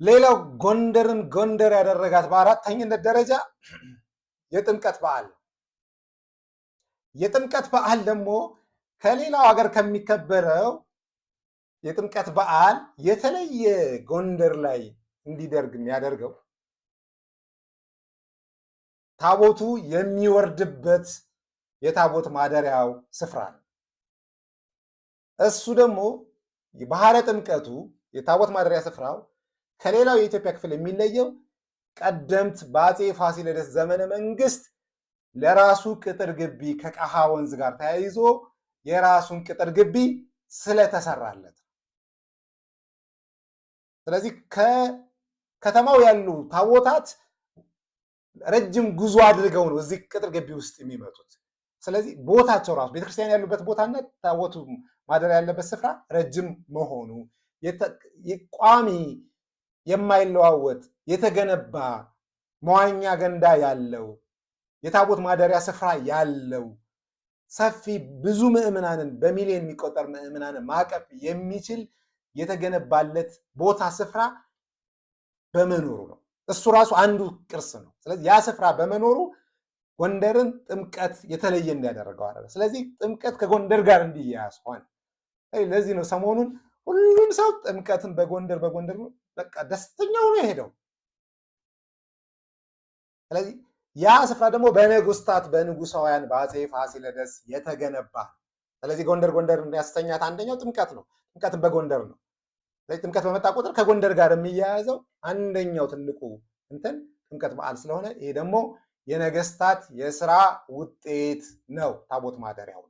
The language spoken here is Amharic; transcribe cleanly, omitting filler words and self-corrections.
ሌላው ጎንደርን ጎንደር ያደረጋት በአራተኝነት ደረጃ የጥምቀት በዓል ነው። የጥምቀት በዓል ደግሞ ከሌላው ሀገር ከሚከበረው የጥምቀት በዓል የተለየ ጎንደር ላይ እንዲደርግ የሚያደርገው ታቦቱ የሚወርድበት የታቦት ማደሪያው ስፍራ ነው። እሱ ደግሞ ባህረ ጥምቀቱ የታቦት ማደሪያ ስፍራው ከሌላው የኢትዮጵያ ክፍል የሚለየው ቀደምት በአፄ ፋሲለደስ ዘመነ መንግስት ለራሱ ቅጥር ግቢ ከቀሃ ወንዝ ጋር ተያይዞ የራሱን ቅጥር ግቢ ስለተሰራለት። ስለዚህ ከከተማው ያሉ ታቦታት ረጅም ጉዞ አድርገው ነው እዚህ ቅጥር ግቢ ውስጥ የሚመጡት። ስለዚህ ቦታቸው ራሱ ቤተክርስቲያን ያሉበት ቦታና ታቦቱ ማደሪያ ያለበት ስፍራ ረጅም መሆኑ፣ ቋሚ የማይለዋወጥ የተገነባ መዋኛ ገንዳ ያለው፣ የታቦት ማደሪያ ስፍራ ያለው፣ ሰፊ ብዙ ምዕመናንን በሚሊዮን የሚቆጠር ምዕመናንን ማቀፍ የሚችል የተገነባለት ቦታ ስፍራ በመኖሩ ነው። እሱ ራሱ አንዱ ቅርስ ነው። ስለዚህ ያ ስፍራ በመኖሩ ጎንደርን ጥምቀት የተለየ እንዲያደርገው አደረገ። ስለዚህ ጥምቀት ከጎንደር ጋር እንዲያያዝ ሆነ። ለዚህ ነው ሰሞኑን ሁሉም ሰው ጥምቀትን በጎንደር በጎንደር በቃ ደስተኛ ሆኖ የሄደው። ስለዚህ ያ ስፍራ ደግሞ በነገስታት በንጉሳውያን በአፄ ፋሲለደስ የተገነባ ነው። ስለዚህ ጎንደር ጎንደር እንዲያሰኛት አንደኛው ጥምቀት ነው። ጥምቀትን በጎንደር ነው። ስለዚህ ጥምቀት በመጣ ቁጥር ከጎንደር ጋር የሚያያዘው አንደኛው ትልቁ እንትን ጥምቀት በዓል ስለሆነ ይሄ ደግሞ የነገስታት የስራ ውጤት ነው። ታቦት ማደሪያው ነው።